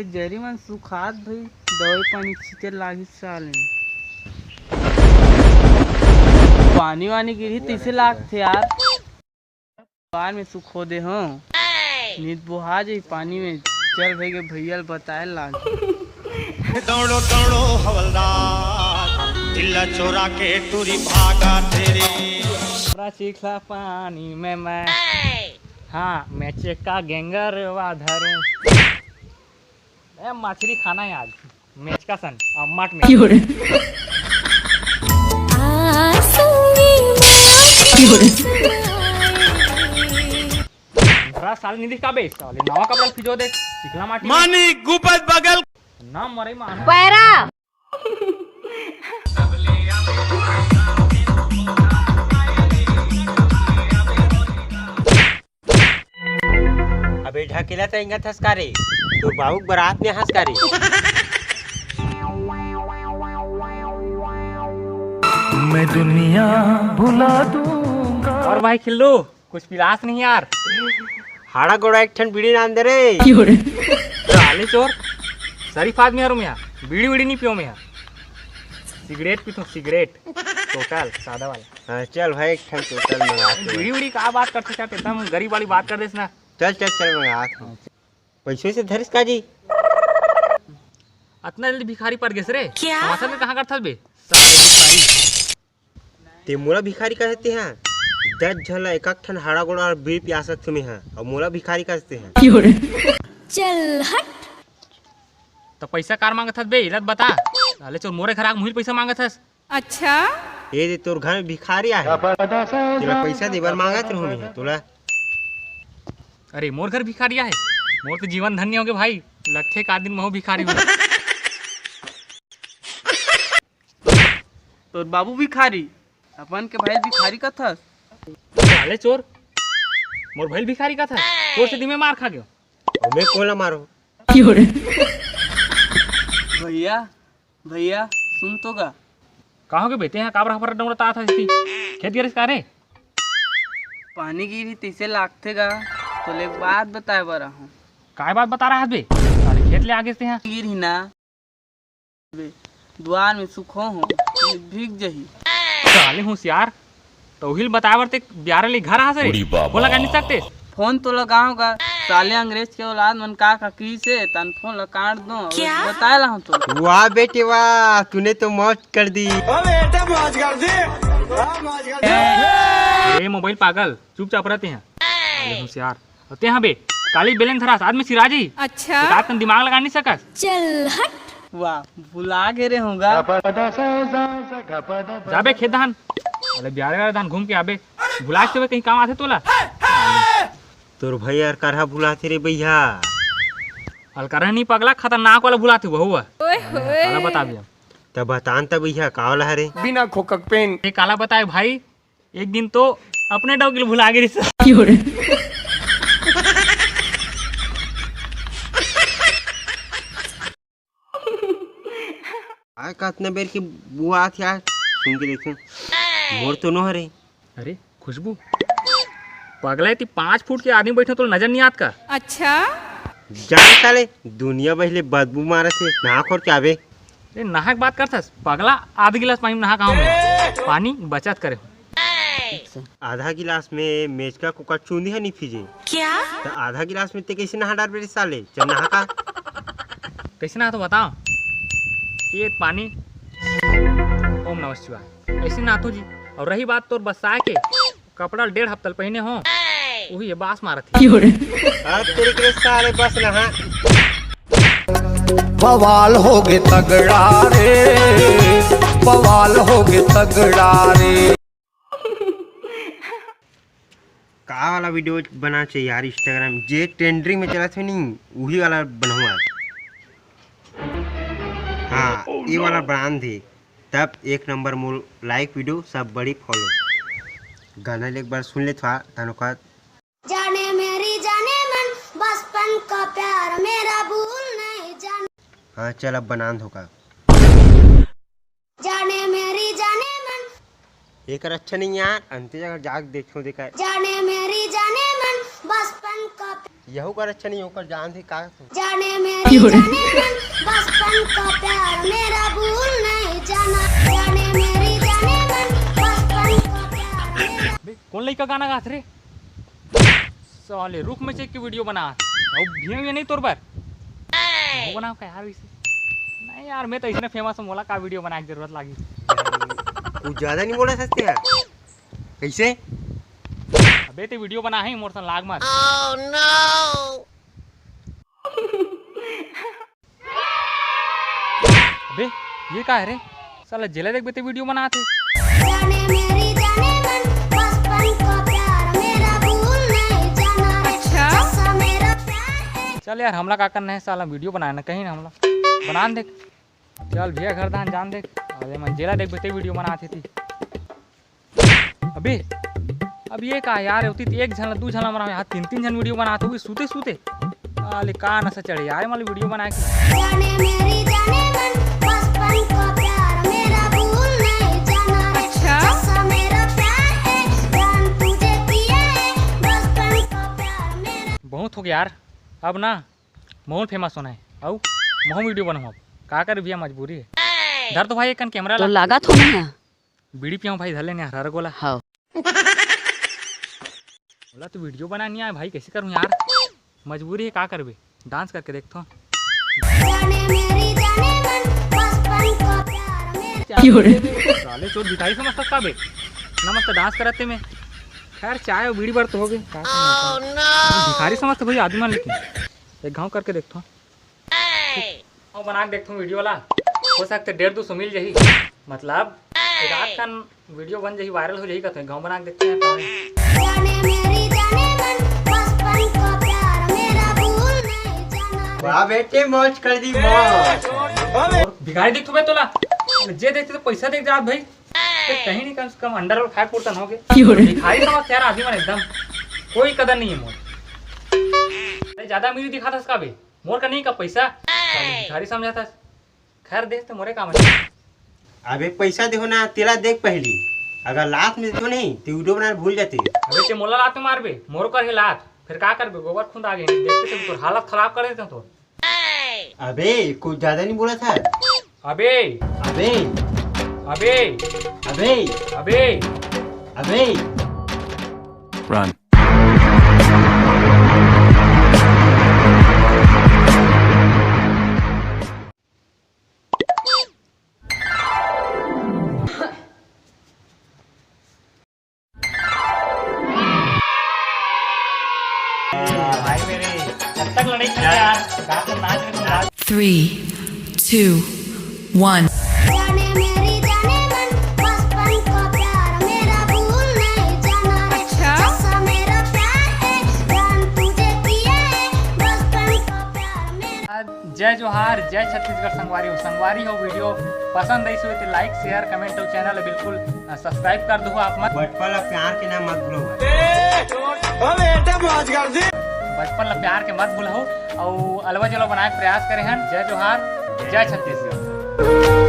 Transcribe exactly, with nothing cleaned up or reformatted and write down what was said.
जरी मन सुखात भाई, दवाई पानी छींचे लागिस साले। पानी वानी गिरही तइसे लागथे यार। बार में सुखो दे हो, नित बोहा जाई पानी में। चल भाई के भैया ल बताए लाग। दौड़ो दौड़ो हवलदार, दिल्ला चोरा के टूरी भागा तेरी। पूरा चिखला पानी में मैं, हाँ, मैं चेका गेंगर वा धरूं। ए, मछली खाना है आज, मेचका सन, अम्मट में। भरा साल निधि का बे, साले नवा कपड़ा फिजो दे, चिखला माटी में। मानी गुपत बगल। ना मरे मान। पैरा। अबे ढकेला त इंगत हस का रे? तोर बाबू के बारात में हस का रे? मैं दुनिया भुला दूंगा। और भाई खिल्लू, कुछ पिलास नहीं यार? हाड़ा गोड़ा एक ठन बीड़ी नाम दे रे। साले चोर, शरीफ आदमी हरो मैं, बीड़ी वीड़ी नहीं पियो मैं, सिगरेट पीतो, सिगरेट, टोटल सादा वाला। हाँ, चल भाई, एक ठन टोटल मंगा के। बीड़ी वीड़ी का बात करते क्या, एकदम गरीब वाली बात कर देस ना। चल चल चल, मंगा के। पैसे से धरिस का जी? अतना जल्दी भिखारी पर गेस रे? क्या? तमाशा में कहाँ करथस बे? साले भिखारी। ते मोला भिखारी कहते हैं? दस झन ला एक एक ठन हाड़ा गोड़ा और बीड़ी पिया सकथों मैं, हाँ, और मोला भिखारी कहते हैं? चल हट। तो पैसा कार मांगत हस बे? इला त बता। साले चोर, मोरे घर आके मुहिल पैसा मांगत हस। अच्छा। ये दे तोर घर में भिखारी आहे, तेला पैसा देबर मांगत रहूं मैं तोला। अरे मोर घर भिखारी आहे? मोर तो जीवन धन्य होगे भाई, लट्ठे का दिन महू भिखारी हूँ। तोर बाबू भिखारी, अपन के भाई भिखारी कथस? साले चोर, मोर भाई भिखारी कथस? तोर से दिमे मार खा गयो। मैं कोला मारो। भैया, भैया, सुन तो गा। का होगे बेटे, यहाँ काबर हफरत डौड़त आत हस इति? खेत गिरिस का रे? पानी गिरही तइसे लागथे गा, तोले एक बात बताए बर आहूँ। काय बात बता रहा है बे? साले खेत ले आगे से यहाँ। गिरही ना बे, दुआर में सुखो हो, भीग जही। साले होशियार, तो उहिल बताए बर ते बियारा ले घर आ रे। उड़ी बाबा। बोला कर नहीं सकते। फोन तो लगाओ गा, साले अंग्रेज के औलाद मन का का की से तन फोन ला काट दो। क्या? बताए ला हम तो। वाह बेटे वाह, तूने तो मौज कर दी। अरे बेटे मौज कर दी। वाह, मौज कर दी। ए मोबाइल पागल, चुपचाप रहते हैं। साले होशियार। अउ ते हाँ बे, काली बेलन धरास, आदमी सिराजी। अच्छा। रात में दिमाग लगा नहीं सकस। चल हट। वाह, भुला गे रे होगा। जाबे खेत धान, अरे बियारे वाले धान घूम के आबे, भुला के कहीं काम आथे तोला। तोर भाई यार करहा भुलाथे रे भैया। अलकरहा नहीं पगला, खतरनाक वाला भुलाथे वो हुआ। ओए होए। काला बता दिया। तब बतान तब भैया का वाला हरे? बिना खोकक पेन। ये काला बताए भाई, एक दिन तो अपने डौकी ल भुला गे रिस। आय का अतना बेर के बुआत यार, सुन के देखो, मोर तो नो हरे। अरे खुशबू, पगला, इति पाँच फुट के आदमी बैठे तो नजर नहीं आत का? अच्छा। जान साले, दुनिया बहिले बदबू मारत हे, नाक खोर के आबे। ए, नहाए के बात करथस? पगला, आधा गिलास पानी में नहा कहाँ हूँ? पानी बचत करे हूँ। आधा गिलास में मेचका कुकर चूंदी ह नहीं फिजे। क्या? त आधा गिलास में ते कैसे नहा डारबे रे साले? चल नहा का। कैसे नहा तो बताओ। ये पानी, ओम नमः शिवाय। ऐसे नहातो जी। और रही बात तोर बस्साए के, कपड़ा डेढ़ हफ्ता ले पहिने हो, उही ये बास मारत हे। अब तेरे के साले बस ना, हाँ। बवाल होगे तगड़ा रे, बवाल होगे तगड़ा रे। का वाला वीडियो बनाना चाहिए यार, Instagram जे ट्रेंडिंग में चलत हे नहीं, उही वाला बनहुआ। हाँ, ये वाला ब्रांड हे। तब एक नंबर मोर लाइक वीडियो, सब बड़ी फॉलो। गाना ले एक बार सुन ले थोड़ा, तनो का। जाने मेरी जाने मन, बचपन का प्यार मेरा भूल नहीं जाना। हाँ, चल अब बना धोखा। जाने मेरी जाने मन। एकर अच्छा नहीं यार, अंते जगह जाके देखो देखा। जाने मेरी जाने मन, बचपन का यहू कर अच्छा नहीं, ओकर जान से का जाने मेरी जाने मन, बचपन का प्यार मेरा भूल नहीं जाना। जाने मेरी जाने मन, बचपन का प्यार मेरा बे, कौन लइका गाना गात रे? साले रुक, मैं चेक के वीडियो बना। अब भी ये नहीं तोर बर। वो बनाओ का यार वैसे। नहीं यार, मैं तो इसने फेमस हूँ, मोला का वीडियो बनाए की जरूरत लागी। कुछ ज्यादा नहीं बोला सकते यार। कैसे? अबे ते वीडियो बना है, मोर सन लाग मत। अबे ये का है रे? साला जेला देखबे ते वीडियो बनात हे। जाने मेरी जाने मन, बचपन का प्यार मेरा भूल नहीं जाना रे। अच्छा। जैसा मेरा प्यार है। चल यार, हमला का करना है, साला वीडियो बनाए ना, कहीं ना हमला बना देख। चल भैया घर धान जान देख, अरे मन जेला देखबे ते वीडियो बनात हे ती। अबे, अब ये का यार, होती थी एक झन ला, दू झन ला मरा, यहाँ तीन तीन झन वीडियो बनात होगी सूते सूते। साले का नशा चढ़े यार, मतलब वीडियो बना के। जाने मेरी जाने मन, बचपन का प्यार मेरा भूल नहीं जाना रे। अच्छा। जैसा मेरा प्यार है, जान तुझे किया है, बचपन का प्यार मेरा। बहुत हो गया यार, अब ना महूँ फेमस होना है, अउ महूँ वीडियो बनाऊँ। अब का कर भैया, मजबूरी है। धर तो भाई एक कन कैमरा तो ला। लागत हो ना। बीड़ी पियाऊं भाई, धर लेने हर गोला। हाँ। बोला तू वीडियो बना नहीं आए भाई, कैसे करूं यार, मजबूरी है, का करबे, डांस करके देखथो। जाने मेरी जाने मन, बचपन का प्यार मेरा। साले चोर भिखारी समझता का बे, ना मस्त डांस करते में। खैर चाय और बीड़ी बर तो हो गए, का करना था? भिखारी समझते भाई आदमी मन, लेकिन एक घाव करके देखथो। गाँव बना के देखथों वीडियो ला, हो सकते डेढ़ दो सौ मिल जाही, मतलब एक आध कन वीडियो बन जाही, वायरल हो जाही, कथे गाँव बना के देखते हैं। जाने मेरी जाने मन, बचपन का प्यार मेरा भूल नहीं जाना। वाह बेटे, मौज कर दी, मौज। भिखारी दिखथों बे तोला, जे देखते तो पैसा देख जात भाई, ते कहीं नहीं, कम से कम अंडरवेयर खाए पुरतन हो गए। क्यों रे? भिखारी समझ यार आदमी मन एकदम, कोई कदर नहीं है मोर। अरे ज्यादा अमीरी दिखाथस का बे? मोर का नहीं का पैसा, साले भिखारी समझाथस। खैर देख तो मोरे काम है। अबे पैसा देहो ना, तेला देख पहली, अगर लात में देहो नहीं तो वीडियो बनाना भूल जाते। अबे ते मोला लात में मारबे, मोरो कर हे लात, फिर का करबे? गोबर खुंद आ गए, देखते तो तोर हालत खराब कर देते तो। अबे कुछ ज्यादा नहीं बोला था। अबे, अबे, अबे, अबे, अबे। अबे। Run। भाई मेरे, जब तक लड़ाई कर यार, रात में नाच में तुम रात Three, two, one। जाने मेरी जाने मन, बचपन का प्यार मेरा भूल नहीं जाना रे। अच्छा। जैसा मेरा प्यार है, जान तुझे किया है, बचपन का प्यार मेरा। जय जोहार, जय छत्तीसगढ़ संगवारी हो। संगवारी हो, वीडियो पसंद आई सो तो like, share, comment और channel बिल्कुल सब्सक्राइब कर दो आप मन। बचपन ला प्यार के नाम मत भूलो भाई। बचपन ला प्यार के मत भूलहू, अउ अलवा जलवा बनाए के प्रयास करे हन। जय जोहार, जय छत्तीसगढ़।